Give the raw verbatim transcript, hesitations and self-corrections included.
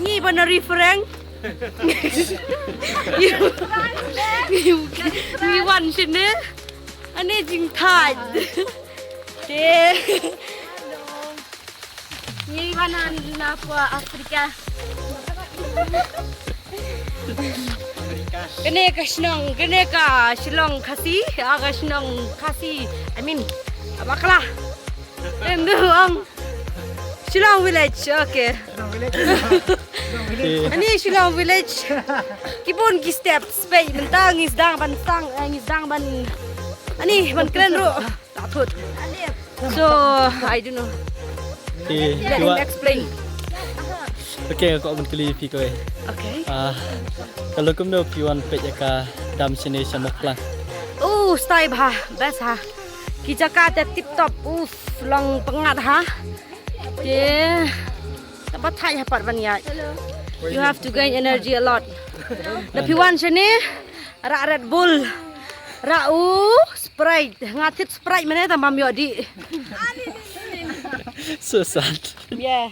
Ngi ba na refereng. Ngi wan shane. Ani jingthait. Te. Ngi ba na na pwa Afrika. Kane ka shnong, kane ka Shillong Khasi, ah, ka shnong Khasi. I mean, Bakla. Tendu ang Shillong village, okay. Okay. Ani Shillong village. Kibun ki steps, pei, mynta ngi sdang ban sang, eh, ngi sdang ban. Ani ban kren ruh. Takut. So, I don't know. Okay, Let him explain. Okay, ko ban kylli phi kawei. Okay. Ah, ka long kumno phi wan peit ïa ka dam shane sha Mawklang? Oh, stai bha, best ha. Ki jaka te tip top, uff, long pyngngad ha. Te, ta ba thait ha pat ban ïaid. You have to gain energy a lot. Da phi wan shane, rah Red Bull. Rah u Sprite, nga thied Sprite mynne tang bam ïoh dih. So sad. Yeah.